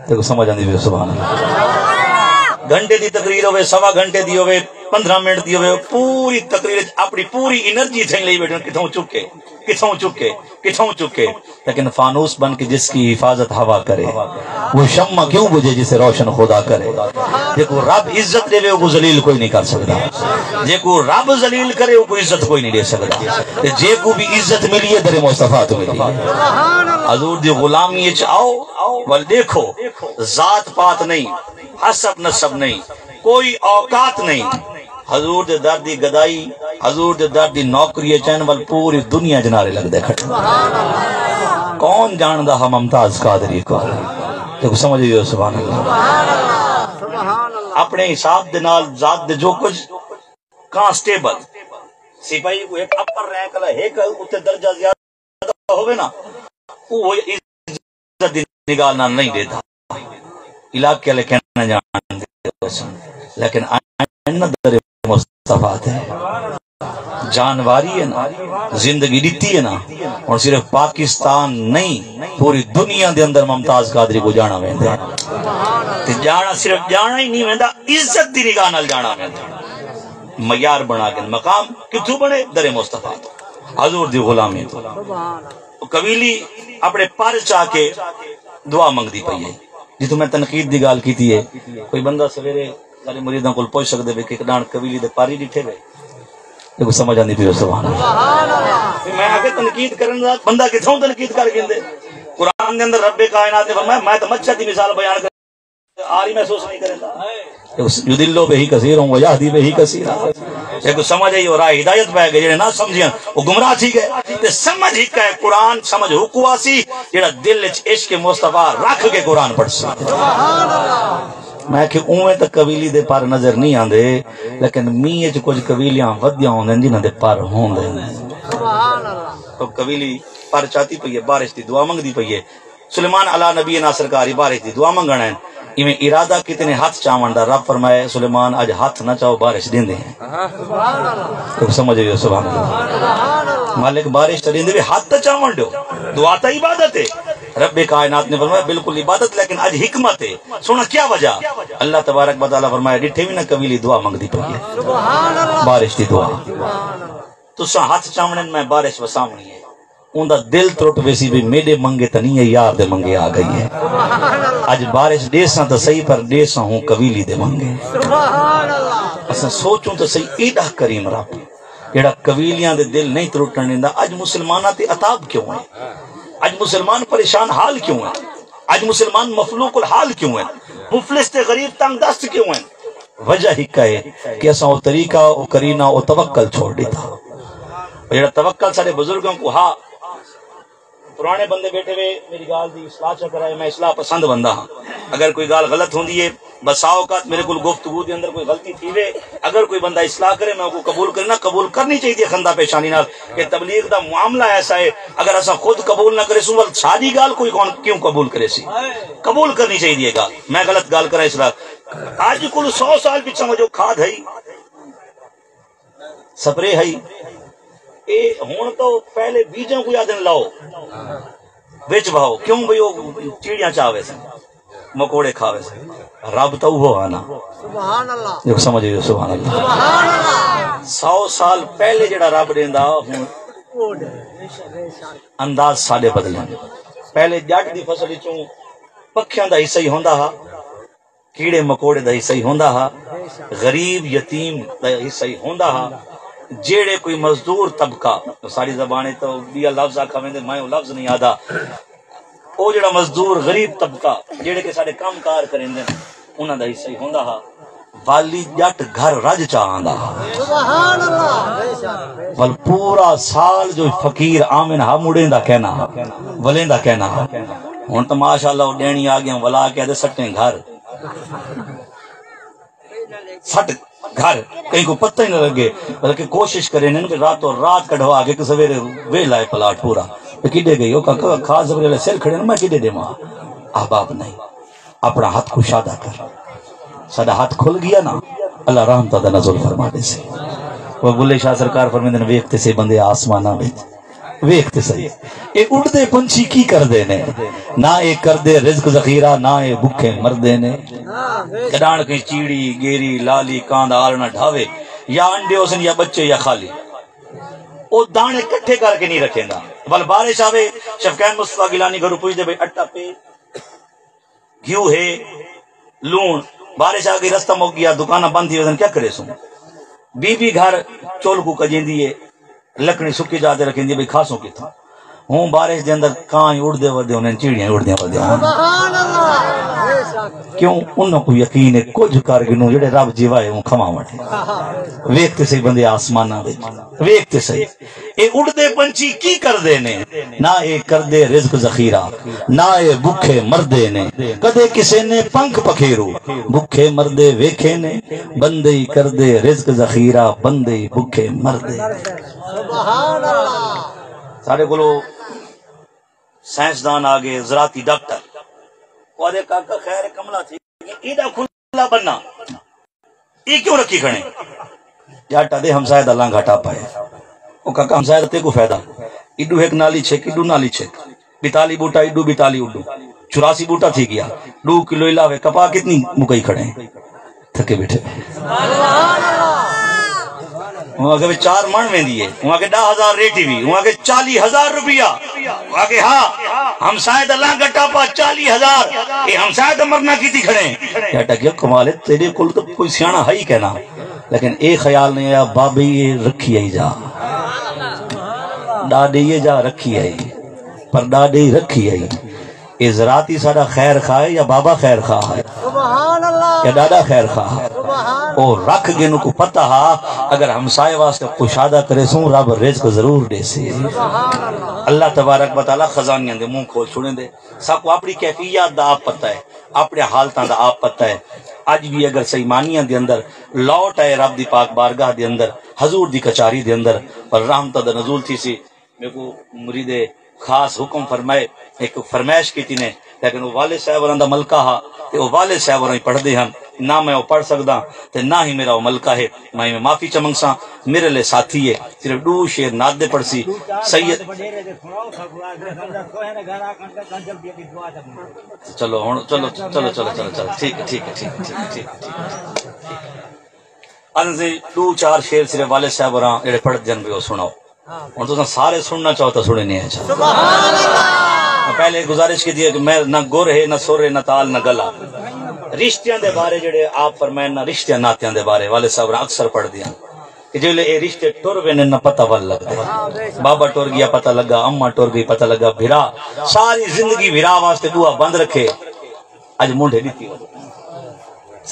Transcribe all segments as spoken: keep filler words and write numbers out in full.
تیکوں سمجھ آندی پئی؟ سبحان اللہ۔ گھنٹے دی تقریر ہوے، سوا گھنٹے دی ہوے، پندرہ منٹ دی ہوے، پوری تقریر وچ اپݨی پوری انرجی تھیں لئی ٻیٹھے، کتھوں چکے، کتھوں چکے، کتھوں چکے۔ لیکن فانوس بن کے جس کی حفاظت ہوا کرے، وہ شمع کیوں بجھے جسے روشن خدا کرے؟ جیکوں رب عزت ݙیوے، اوکوں ذلیل کوئی نہیں کر سڳدا۔ جیکوں رب ذلیل کرے، اوکوں عزت کوئی نہیں ݙے سڳدا۔ تے جیکوں بھی عزت ملی ہے، در مصطفیٰ توں ملی ہے۔ حضور دی غلامی وچ آؤ، ول ݙیکھو، ذات پات نہیں، حسب نسب نہیں، کوئی اوقات نہیں۔ حضور دے در دی گدائی، حضور دے در دی نوکری اچ ہن، ول پوری دنیا اچ نعرے لڳدے کھڑے۔ کون ڄاݨدا ہا ممتاز قادری کوں؟ تیکوں سمجھ آئی؟ سبحان اللہ۔ اپݨے حساب دے نال ذات دے جو کجھ، کانسٹیبل، سپاہی کوں ہک اپر رینک والا، ہک اتے درجہ زیادہ ہووے نا، اوہو عزت دی نگاہ نال نہیں ݙیہدا۔ علاقے والے کہنا ڄاݨدے ہوسن، لیکن آئن نہ در مصطفیٰ تے۔ جان واری ہے نا، زندگی ݙتی ہے نا، ہݨ صرف پاکستان نہیں، پوری دنیا دے اندر ممتاز قادری کوں ڄاݨا ویندے۔ تے ڄاݨا صرف ڄاݨا ہی نہیں ویندا، عزت دی نگاہ نال ڄاݨا ویندے۔ معیار بݨا کے مقام کتھوں بݨے؟ در مصطفیٰ توں، حضور دی غلامی توں۔ او قبیلی اپݨے پر چا کے دعا منگدی پئی ہے۔ جتھوں میں تنقید دی ڳالھ کیتی ہے، کوئی بندہ سویرے سارے مریداں کول پُچھ سڳدے وے کہ کݙاہݨ قبیلی دے پر ہی ݙٹھے وے؟ تیکوں سمجھ آندی پئی؟ سبحان اللہ۔ تے میں آکھیا، تنقید کرݨ دا بندہ کتھوں تنقید کر گھندے؟ قرآن دے اندر رب کائنات نے فرمایا، میں تاں مچھر دی مثال بیان کر آری محسوس نہیں کریندا۔ یضل به كثيرا ويهدي به كثيرا۔ جیکوں سمجھ آئی، او راہ ہدایت پہ ڳئے، جیڑھے نہ سمجھن، او گمراہ تھی ڳئے۔ تے سمجھ ہک ہے، قرآن سمجھ ہکو آسی، جیڑھا دل وچ عشق مصطفیٰ رکھ کے قرآن پڑھسی۔ میں کہ اونویں تاں قبیلی دے پر نظر نہیں آندے، لیکن مینہ وچ کجھ قبیلیاں ودیاں ہوندن جنہاں دے پر ہوندن۔ او قبیلی پر چاتی پئی ہے، بارش دی دعا منگدی پئی ہے۔ سلیمان علی نبینا سرکار ہی بارش دی دعا منگݨ آئن۔ ایویں ارادہ کیتے نے ہتھ چاوݨ دا، رب فرمائے، سلیمان اڄ ہتھ نہ چاؤ، بارش ݙیندے ہیں۔ تیکوں سمجھ آئی؟ سبحان اللہ۔ مالک بارش تاں ݙیندے وے، ہتھ تاں چاوݨ ݙیو، دعا تاں عبادت ہے۔ رب کائنات نے فرمایا، بالکل عبادت، لیکن اڄ حکمت ہے۔ سݨ کیا وجہ؟ اللہ تبارک و تعالیٰ فرمایا، ݙٹھے وی نہ، قبیلی دعا منگدی پئی ہے، بارش دی دعا۔ تساں ہتھ چاوݨے، میں بارش وساوݨی ہے۔ اوندا دل ترٹ ویسی بھئی میݙے منگے تاں نہیں ہے، یار دے منگے آ ڳئی ہے۔ اڄ بارش ݙیساں تاں صحیح، پر ݙیساں ہوں قبیلی دے منگے۔ اساں سوچوں تاں صحیح، ایݙا کریم رب جیڑھا قبیلیاں دے دل نہیں ترٹݨ ݙیندا، اڄ مسلماناں تے عتاب کیوں ہے؟ اڄ مسلمان پریشان حال کیوں ہے؟ اڄ مسلمان مفلوق الحال کیوں ہیں؟ مفلس تے غریب تنگ دست کیوں ہیں؟ وجہ ہک ہے کہ اساں او طریقہ، او قرینہ، او توکل چھوڑ ݙتا۔ او جیڑھا توکل ساݙے بزرگاں کوں ہا، پراݨے بندے ٻیٹھے وے، میݙی ڳالھ دی اصلاح چا کرائے، میں اصلاح پسند بندہ ہاں۔ اگر کوئی ڳالھ غلط ہوندی ہے، بسا اوقات میݙے کول گفتگو دے اندر کوئی غلطی تھیوے، اگر کوئی بندہ اصلاح کرے، میں اوکوں قبول کریناں۔ قبول کرݨی چاہیدی ہے خندہ پیشانی نال، کہ تبلیغ دا معاملہ ایسا ہے، اگر اساں خود قبول نہ کریسوں، ول ساݙی ڳالھ کوئی کون کیوں قبول کریسی؟ قبول کرݨی چاہیدی ہے ڳالھ۔ میں غلط ڳالھ کراں اصلاح۔ اڄ کول سو سال پچھاں جو کھاد ہئی، سپرے ہئی، اے ہݨ تاں پہلے بیجاں کوں آہدن لاؤ، وچ بہاؤ، کیوں بھئی او چیڑیاں چا ویسن، مکوڑے کھا ویسن۔ رب تاں اوہو ہا نا۔ سبحان اللہ۔ جو سمجھ آئی؟ سبحان اللہ۔ سبحان اللہ۔ سو سال پہلے جیڑھا رب ݙیندا، ہݨ انداز ساݙے بدلن۔ پہلے ڄٹ دی فصل وچوں پکھیاں دا حصہ ہی ہوندا ہا، کیڑے مکوڑے دا حصہ ہی ہوندا ہا، غریب یتیم دا حصہ ہی ہوندا ہا۔ جیڑھے کوئی مزدور طبقہ، ساݙی زبان وچ تاں ٻیا لفظ آکھا ویندے، میں او لفظ نہیں آہدا۔ او جیڑھا مزدور غریب طبقہ، جیڑھے کہ ساݙے کم کار کریندن، انہاں دا حصہ ہی ہوندا ہا۔ والی ڄٹ گھر رڄ چا آندا ہا۔ سبحان اللہ۔ ول پورا سال جو فقیر آون ہا، مڑیندا کینا ہا، ولیندا کینا ہا۔ ہݨ تاں ماشاءاللہ او ݙیݨی آ ڳیاں، ولا کے آہدے سٹیں گھر۔ سٹ گھر، کہیں کوں پتہ ہی نہ لڳے، بلکہ کوشش کریندن کہ راتوں رات کڈھوا کے سویرے ویلا ہے پلاٹ پورا۔ تے کݙے ڳئی؟ او کاکا کھا سویرے سر کھڑے نا، میں کݙے ݙیواں؟ احباب نہیں، اپݨا ہتھ کشادہ کر۔ ساݙا ہتھ کھل ڳیا نا، اللہ رحمتاں دا نزول فرما ݙیسی۔ او بلے شاہ سرکار فرمیندن، ویکھ تے سہی بندے آسماناں وچ، ویکھ تے سہی، اے اڈدے پنچھی کی کردے نے؟ نہ اے کردے رزق ذخیرہ، نہ اے بکھے مردے نے۔ کݙاݨ کہیں چیڑی، ڳیری، لالی، کاں دا آلݨا ڈھاوے، یا انڈے ہوسن یا ٻچے یا خالی۔ او داݨے کٹھے کر کے نہیں رکھیندا۔ ول بارش آوے، شفقین مصطفیٰ گیلانی گھروں پچھدے بھئی اٹا پے؟ گھیو ہے، لوݨ، بارش آ ڳئی، رستہ مک ڳیا، دکاناں بند تھی ویسن، کیا کریسوں؟ بی بی گھر چول کوں کڄیندی ہے، لکڑی سکی جا تے رکھیندی، بھئی کھاسوں کتھوں؟ ہوں بارش دے اندر کاں ہی اڑدے وردے ہوندن، چیڑیاں ہی اڑدیاں وردیاں ہوندن۔ کیوں؟ انہاں کوں یقین ہے کجھ کر گھنوں، جیڑھے رب جیوا ہے اوں کھواوݨ ہے۔ ویکھ تے سہی بندے آسماناں وچ، ویکھ تے سہی۔ اے اڈدے پنچھی کی کردے نے؟ نہ اے کردے رزق ذخیرہ، نہ اے بکھے مردے نے۔ کدے کسے نے پنکھ پکھیرو بکھے مردے ویکھے نے؟ بندے ہی کردے رزق ذخیرہ، بندے ہی بکھے مردے۔ سبحان اللہ۔ ساݙے کولو سائنسدان آ ڳئے، زراعتی ڈاکٹر۔ او آہدے، کاکا خیر کملا تھی ڳیا، ایݙا کھلا بنہ اے کیوں رکھی کھڑیں؟ ڄٹ آہدے ہمسائے دا لانگھا ٹاپا ہے۔ او کاکا ہمسائے دا تیکوں فائدہ؟ ایݙو ہک نالی چھک، ایݙو نالی چھک، ٻتالی ٻوٹا ایݙو، ٻتالی اݙو، چوراسی ٻوٹا تھی ڳیا، ݙو کلو علاوہ کپاہ کتنی مکئی کھڑیں؟ تھکے ٻیٹھے۔ اوں آکھے وی چار مݨ ویندی ہے، اوں آکھے ݙاہ ہزار ریٹھی وی، اوں آکھے چالیہہ ہزار روپیہ، اوں آکھے ہا، ہمسائے دا لانگھا ٹاپا چالیہہ ہزار، اے ہمسائے دا مرنا کیتی کھڑیں؟ ڄٹ آکھیا کمال ہے، تیݙے کول تاں کوئی سیاݨا ہئی کائنا، لیکن اے خیال نہیں آیا بابے اے رکھی آئی جا، ݙاݙے اے جا رکھی آئی، پر ݙاݙے رکھی آئی۔ اے زراعتی ساݙا خیر خواہ ہے یا بابا خیر خواہ ہے؟ سبحان اللہ۔ یا ݙاݙا خیر خواہ ہے؟ سبحان اللہ۔ او رکھ گھن، اونکوں پتہ ہا اگر ہمسائے واسطے کشادہ کریسوں، رب رزق ضرور ݙیسی۔ سبحان اللہ۔ اللہ تبارک و تعالیٰ خزانیاں دے منہ کھول چھوڑیندے۔ ساکوں اپݨی کیفیات دا آپ پتہ ہے، اپݨے حالتاں دا آپ پتہ ہے۔ اڄ وی اگر سئیں مانیاں دے اندر لوٹ آئے رب دی پاک بارگاہ دے اندر، حضور دی کچاری دے اندر، پر رحمتاں دا نزول تھیسی۔ میکوں مرید خاص حکم فرمائے، ہک فرمائش کیتی نے، لیکن او والد صاحب ہوراں دا ملکہ ہا، تے او والد صاحب ہوراں ہی پڑھدے ہن، نہ میں او پڑھ سڳداں تے نہ ہی میرا او ملکہ ہے۔ میں ایویں معافی چا منگساں، میرے لے ساتھی ہے، صرف ݙو شعر نعت دے پڑھسی۔ سید، چلو ہݨ، چلو، چلو، ٹھیک ہے، ٹھیک ہے، ٹھیک ہے، ٹھیک ہے، ٹھیک ہے۔ انزی ݙو چار شعر صرف والد صاحب ہوراں جیڑھے پڑھدے ہن، وی او سݨاؤ۔ ہݨ تساں سارے سݨنا چاہو تاں سݨے نہیں اچھا۔ سبحان اللہ۔ میں پہلے گزارش کیتی ہے کہ میں نہ گر ہے، نہ سر ہے، نہ تال، نہ گلا۔ رشتیاں دے بارے جیڑھے آپ فرمائن، نہ رشتیاں ناتیاں دے بارے والد صاحب ہوراں اکثر پڑھدے ہن کہ جیڑھے اے رشتے ٹر ویندن نہ پتہ ول لڳدے۔ بابا ٹر ڳیا پتہ لڳا، اماں ٹر ڳئی پتہ لڳا، بھرا ساری زندگی بھرا واسطے ٻوہا بند رکھے۔ اڄ مونڈھے ݙتی ودے۔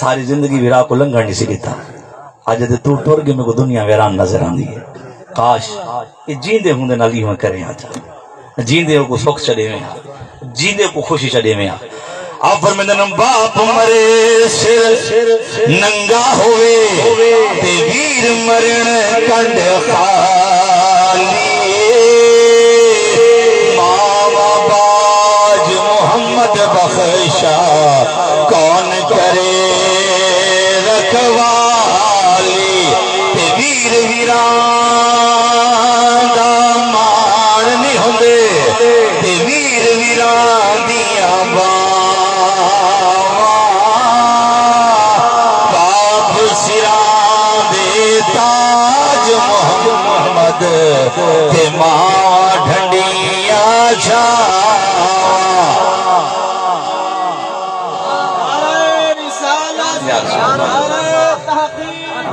ساری زندگی بھرا کوں لنگھݨ نہیں سی ݙتا۔ اڄ تے توں ٹر ڳئیں، میکوں دنیا ویران نظر آندی ہے۔ کاش اے جیندے ہوندے نال ایویں کریں ہا چا۔ جیندے اوکوں سکھ چا ݙیویں ہا، جیندے اوکوں خوشی چا ݙیویں ہا۔ آپ فرمیندن، باپ مرے سر ننگا ہووے، تے ویر مرن کنڈ خالی۔ ماوا باج محمد بخشا، کون کرے رکھوالی؟ تے ویر ویراں دا ماڑ نہیں ہوندے، تے ویر ویراں دیاں باواں۔ باپ سراں دے تاج محمد، تے ماں ڈھنڈیاں چھاواں۔ نعرہ رسالت، نعرہ تحقیق،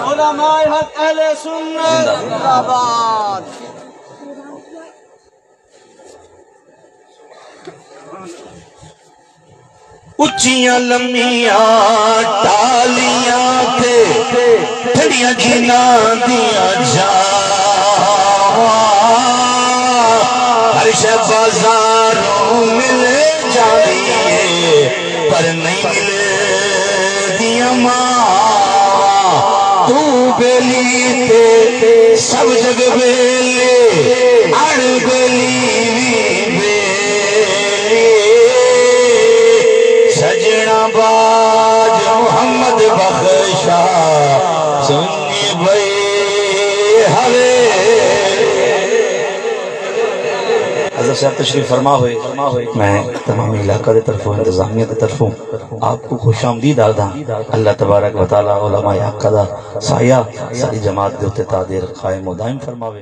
علماء حق اہل سنت زندہ باد۔ اچیاں لمیاں ٹالیاں تے ٹھنڈیاں جناں دیاں چھاواں، ہر شے بازاروں مل جاندی ہے، پر نہیں ملدیاں ماواں۔ توں ٻیلی تے سب جڳ ٻیلے، اݨ ٻیلی وی ٻیلی۔ سڄݨا باج محمد بخشا، سنڄ پئی ہوے۔ تشریف فرما ہوئے، میں تمامی علاقہ دے طرفوں، انتظامیہ دے طرفوں آپ کو خوش آمدید آکھداں۔ اللہ تبارک و تعالیٰ علماء حق دا سایہ ساری جماعت دے اتے تا دیر قائم و دائم فرماوے۔